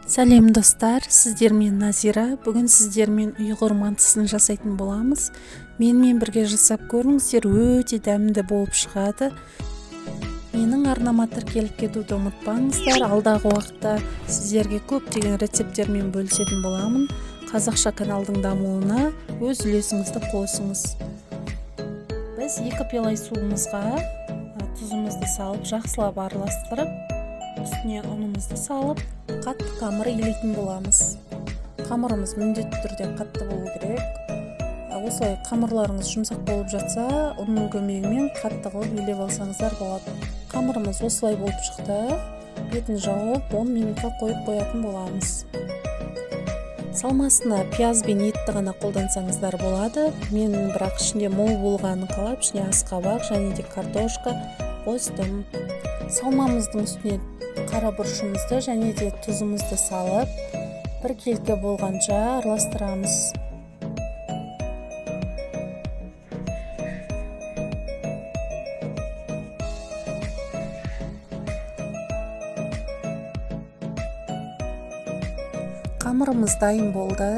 Сәлем, достар! Сіздермен Назира. Бүгін сіздермен ұйғыр мантысын жасайтын боламыз. Менімен бірге жасап көріңіздер, өте дәмді болып шығады. Менің арнама тіркеліп кетуді ұмытпаңыздар. Алдағы уақытта сіздерге көптеген рецепттермен бөлісетін боламын. Қазақша каналдың дамуына өз үлесіңізді қосыңыз. Біз 2 пиала суымызға тұзымызды салып, жақсылап араластырып, үстіне ұнымызды салып, қатты қамыр илейтін боламыз. Қамырымыз міндетті түрде қатты болу керек. Осылай қамырларыңыз жұмсақ болып жатса, ұнның көмегімен қатты қылып илеп алсаңыздар болады. Қамырымыз осылай болып шықты. Бетін жауып, 10 минутқа қойып қоятын боламыз. Салмасына пияз бен етті ғана қолдансаңыздар болады. Мен бірақ ішінде мол болғанын қалап, ішіне асқабақ және де картошка қостым. Салмамыздың үстіне қара бұрышымызды және де тұзымызды салып, біркелкі болғанша араластырамыз. Қамырымыз дайын болды.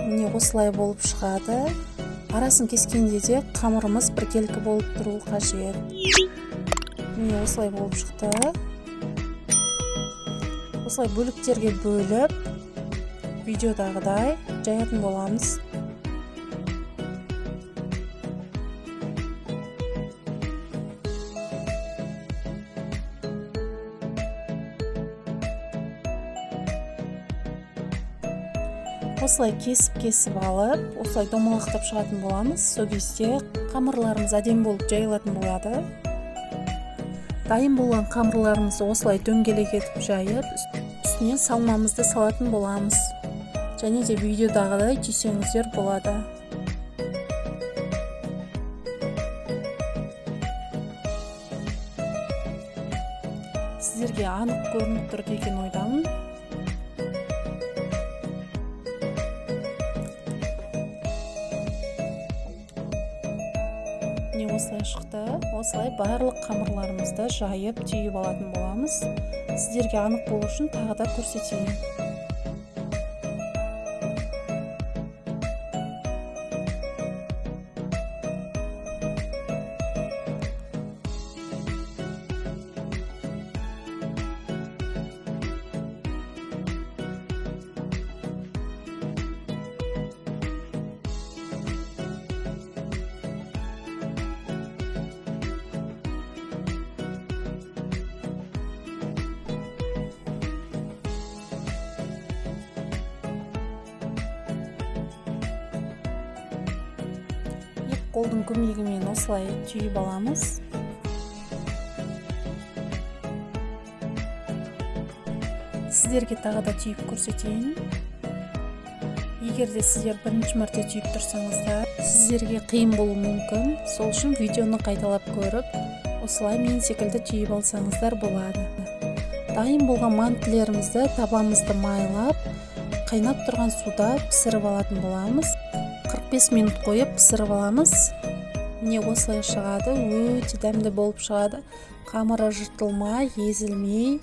Міне, осылай болып шығады. Арасын кескенде де қамырымыз біркелкі болып тұруы қажет. Міне, осылай болып шықты. Осылай бөліктерге бөліп, видеодағыдай жаятын боламыз. Осылай кесіп-кесіп алып, осылай домалақтап шығатын боламыз. Сол кезде қамырларымыз әдемі болып жайылатын болады. Дайын болған қамырларымызды осылай дөңгелек етіп жайып, үстіне салмамызды салатын боламыз. Және де видеодағыдай түйсеңіздер болады. Сіздерге анық көрініп тұр деген ойдамын. Міне, осылай шықты. Осылай барлық қамырларымызды жайып, түйіп алатын боламыз. Сіздерге анық болу үшін тағы да көрсетейін. Қолдың көмегімен осылай түйіп аламыз. Сіздерге тағы да түйіп көрсетейін. Егер де сіздер бірінші мәрте түйіп тұрсаңыздар, сіздерге қиын болуы мүмкін. Сол үшін видеоны қайталап көріп, осылай мен секілді түйіп алсаңыздар болады. Дайын болған мантілерімізді табамызды майлап, қайнап тұрған суда пісіріп алатын боламыз. 45 минут қойып пісіріп аламыз. Міне, осылай шығады, өте дәмді болып шығады. Қамыры жыртылмай, езілмей,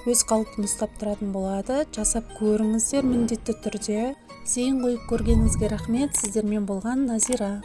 өз қалпын ұстап тұратын болады. Жасап көріңіздер міндетті түрде. Зейін қойып көргеніңізге рахмет. Сіздермен болған Назира.